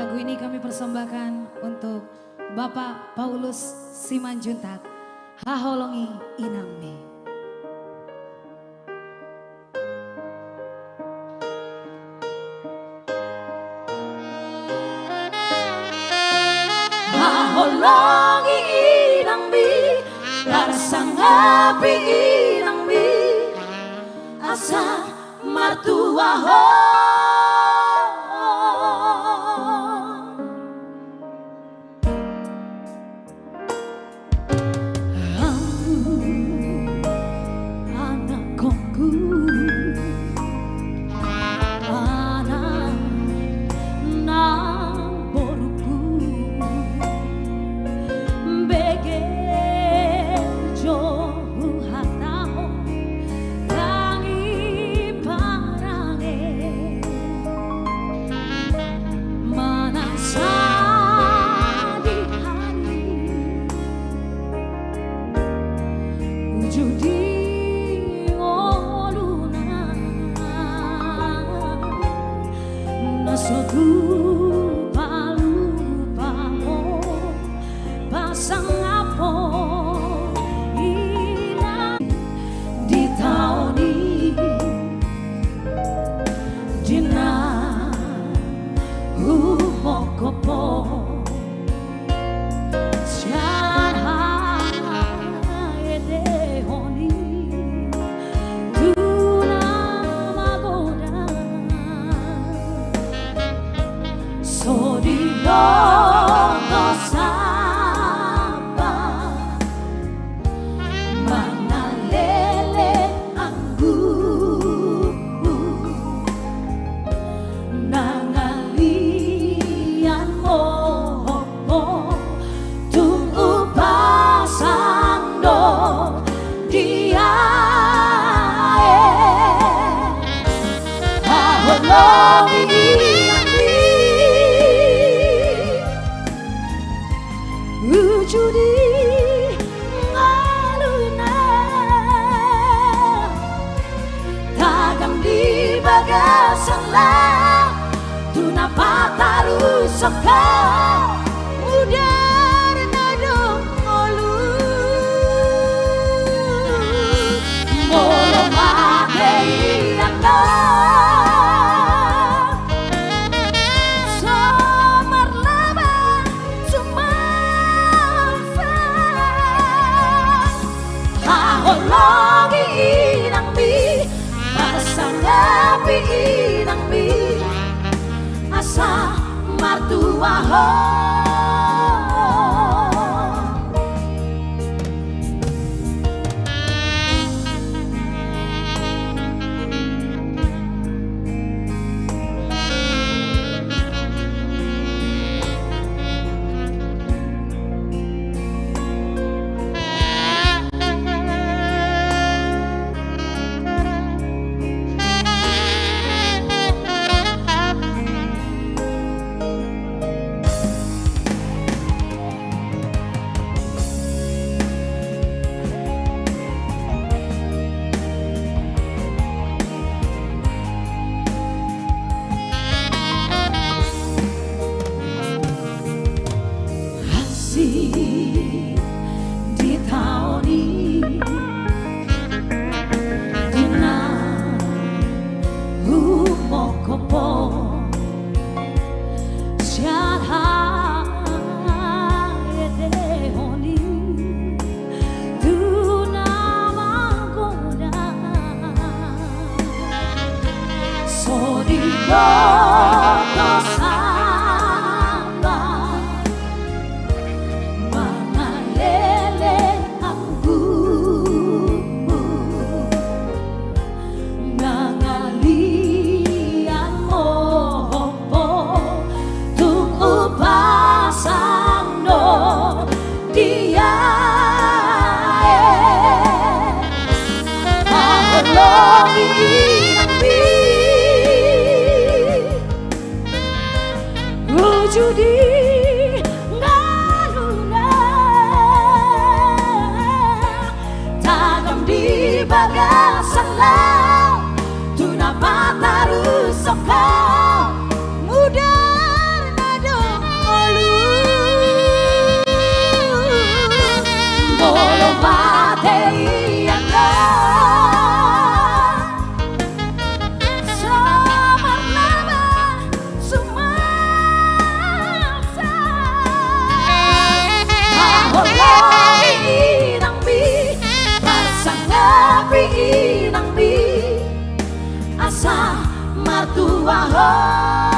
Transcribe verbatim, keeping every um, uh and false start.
Lagu ini kami persembahkan untuk Bapak Paulus Simanjuntak, Haholongi Inangmi. Haholongi inangmi, parsangapi inangmi, asa martua ho. Hamu anakkonku, anak nang borungku, bege jo huhatahon, tangi parange. Manang sadihari uju di ngoluna, na so tupa lupa ho. Pasangap ho inang di taon i, di na humongkop ho sian haedehon i tu na magodang. So diboto sapa mangalele anggur, na ngalian mohop ho, tung hupasang do di aek. Haholongi inangmi uju di ngoluna, tagan di bagasan laut tu na patarushon ho. Mudarna do ngolu molo mate inang do, so marlaba jumasa. Haholongi inangmi, pasangapi inangmi, asa martua ho. Asi di taon i, di na humongkop ho sian haedehon i tu na magodang. So diboto sapa mangalele anggur, na ngalian mohop ho, tung hupasang do di aek. Haholongi inangmi uju di ngoluna, tagan di bagasan laut tu na patarushon ho. Mudarna do Tapi inangmi asa martua ho.